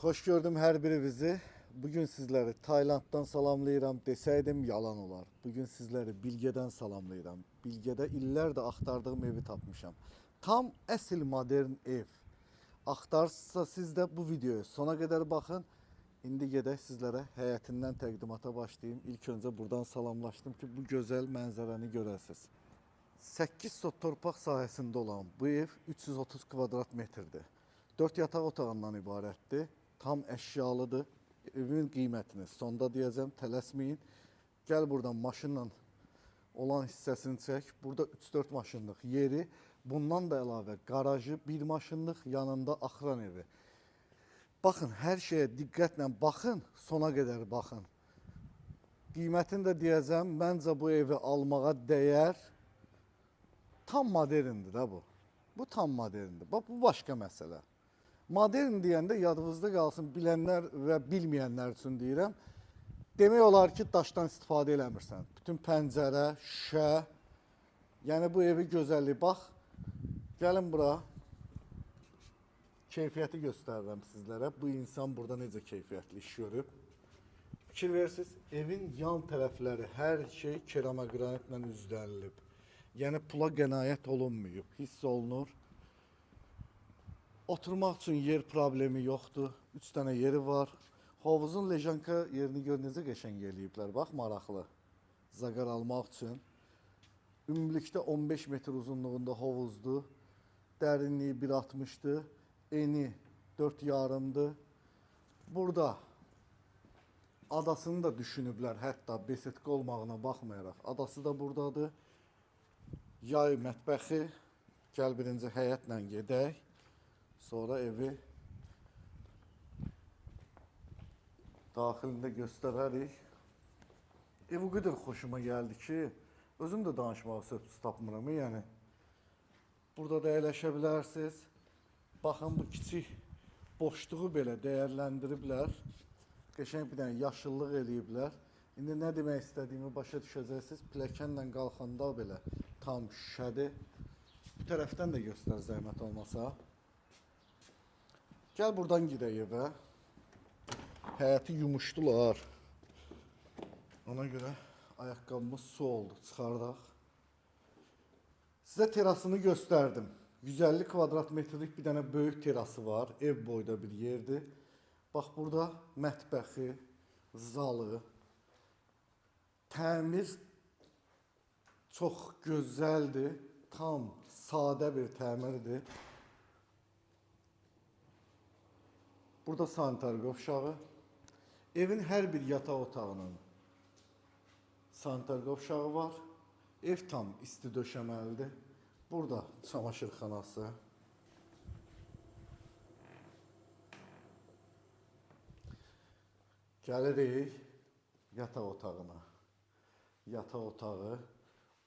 Xoş gördüm hər birinizi. Bugün sizləri Taylanddan salamlayıram desəydim yalan olar. Bugün sizləri Bilgədən salamlayıram. Bilgədə illərdir axtardığım evi tapmışam. Tam əsl modern ev. Axtarsınızsa siz də bu videoya sona qədər baxın. İndi gedək sizlərə həyətindən təqdimata başlayayım. İlk öncə buradan salamlaşdım ki, bu gözəl mənzərəni görəsiniz. 8 sot torpaq sahəsində olan bu ev 330 kvadrat metrdir. 4 yataq otağından ibarətdir. Tam əşyalıdır. Evin qiymətini sonda deyəcəm, tələsməyin. Gəl buradan maşınla olan hissəsini çək. Burada 3-4 maşınlıq yeri, bundan da əlavə qarajı, bir maşınlıq, yanında axıran evi. Baxın, hər şeyə diqqətlə baxın, sona qədər baxın. Qiymətini də deyəcəm, məncə bu evi almağa dəyər. Tam moderndir də bu. Bu tam moderndir. Bax, bu başqa məsələ. Modern deyəndə yadınızda qalsın, bilənlər və bilməyənlər üçün deyirəm. Demək olar ki, daşdan istifadə eləmirsən. Bütün pəncərə, şüşə, yəni bu evi gözəlliyi. Bax, gəlin bura. Keyfiyyəti göstərirəm sizlərə. Bu insan burada necə keyfiyyətli iş görüb. Fikir verirsiniz, evin yan tərəfləri, hər şey keramogranitlə üzlənilib. Yəni pula qənaət olunmayıb, hiss olunur. Oturmaq üçün yer problemi yoxdur. 3 dənə yeri var. Hovuzun lejanka yerini gör necə qəşəng eləyiblər. Bax, maraqlı. Zaqar almaq üçün. Ümumilikdə 15 metr uzunluğunda hovuzdur. Dərinliyi 1,60-dır. Eni 4,5-dır. Burada adasını da düşünüblər, hətta besetka olmağına baxmayaraq. Adası da buradadır. Yay mətbəxi. Gəl birinci həyətlə gedək. Sonra evi daxilində göstərərik. Ev o qədər xoşuma gəldi ki, özüm də danışmağa söz tapmıram. Yəni burada da əyləşə bilərsiniz. Baxın, bu kiçik boşluğu belə dəyərləndiriblər. Qəşəng bir dənə yaşıllıq eləyiblər. İndi nə demək istədiyimi başa düşəcəksiniz. Pilləkənlə qalxanda belə tam şüşədir. Bu tərəfdən də göstər zəhmət olmasa. Gəl buradan gedək evə. Həyəti yumuşdular. Ona görə ayaqqabımız su oldu, çıxardaq. Sizə terasını göstərdim. 150 kvadrat metrlik bir dənə böyük terası var. Ev boyda bir yerdir. Bax, burada mətbəxi, zalı. Təmir çox gözəldir. Tam sadə bir təmirdir. Burada sanitar qovşağı. Evin hər bir yataq otağının sanitar qovşağı var. Ev tam isti döşəməlidir. Burada çamaşırxanası. Gəlirik yataq otağına. Yataq otağı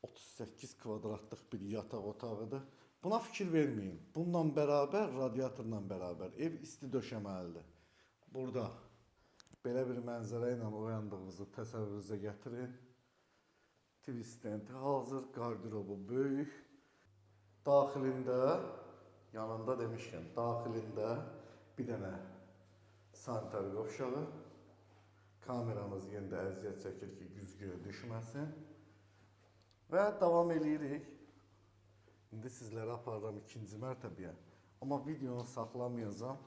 38 kvadratlıq bir yataq otağıdır. Buna fikir verməyin. Bununla bərabər, radiatorla bərabər ev isti döşəməlidir. Burada belə bir mənzərə ilə oyandığınızı təsəvvürünüzə gətirin. TV stendi hazır, qardırobu böyük. Daxilində, yanında demişkən, daxilində bir dənə sanitar qovşağı. Kameramız yenə də əziyyət çəkir ki, güzgüyə düşməsin. Və davam eləyirik. İndi sizləri aparıram ikinci mərtəbəyə. Amma videonu saxlamayacağam.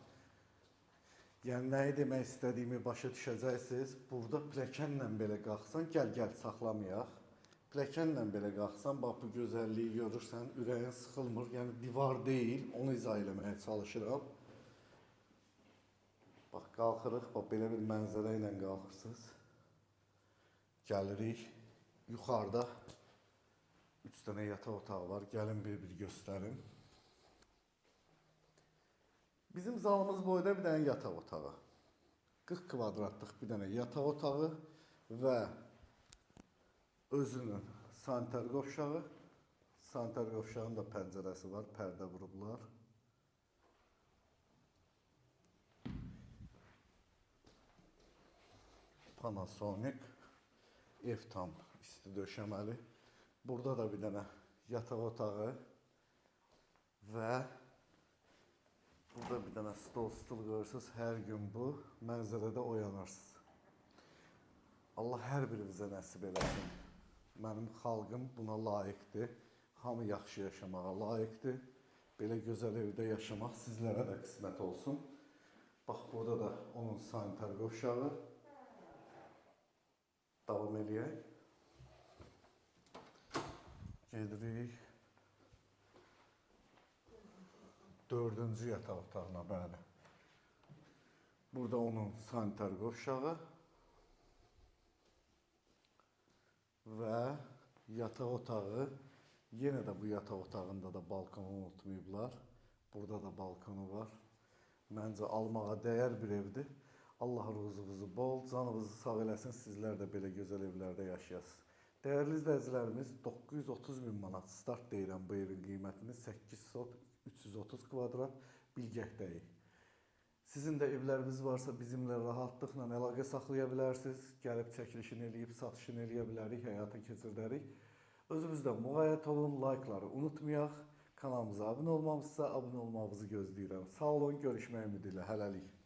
Yəni nəyi demək istədiyimi başa düşəcəksiniz. Burada pilləkənlə belə qalxsan, gəl, gəl, saxlamayaq. Pilləkənlə belə qalxsan, bax bu gözəlliyi görürsən, ürəyin sıxılmır. Yəni divar deyil, onu izah eləməyə çalışıram. Bax, qalxırıq, bax belə bir mənzərə ilə qalxırsınız. Gəlirik yuxarıda 3 dənə yataq otağı var. Gəlin bir-bir göstərim. Bizim zalımız boyda bir dənə yataq otağı. 40 kvadratlıq bir dənə yataq otağı və özünün sanitar qovşağı. Sanitar qovşağının da pəncərəsi var, pərdə vurublar. Panasonic. Ev tam isti döşəməli. Burada da bir dənə yataq otağı və Burada bir dənə stol, stul görürsünüz. Hər gün bu mənzərədə oyanırsınız. Allah hər birimizə nəsib eləsin. Mənim xalqım buna layiqdir. Hamı yaxşı yaşamağa layiqdir. Belə gözəl evdə yaşamaq sizlərə də qismət olsun. Bax burada da onun sanitar qovşağı. Davam eləyək. Gedirik. Dördüncü yataq otağına, bəli. Burada onun sanitar qovşağı və yataq otağı. Yenə də bu yataq otağında da balkonu unutmayıblar. Burada da balkonu var. Məncə almağa dəyər bir evdir. Allah ruzunuzu bol, canınızı sağ eləsin. Sizlər də belə gözəl evlərdə yaşayasınız. Dəyərli izləyicilərimiz, 930 min manat start deyirəm bu evin qiymətini. 8 sot 330 kvadrat Bilgəhdəyik. Sizin də evləriniz varsa bizimlə rahatlıqla əlaqə saxlaya bilərsiniz. Gəlib çəkilişini eləyib, satışını eləyə bilərik, həyata keçirdərik. Özünüzdə müğayət olun, like'ları unutmayaq. Kanalımıza abunə olmamışsa abunə olmağınızı gözləyirəm. Sağ olun, görüşmək ümidi ilə. Hələlik.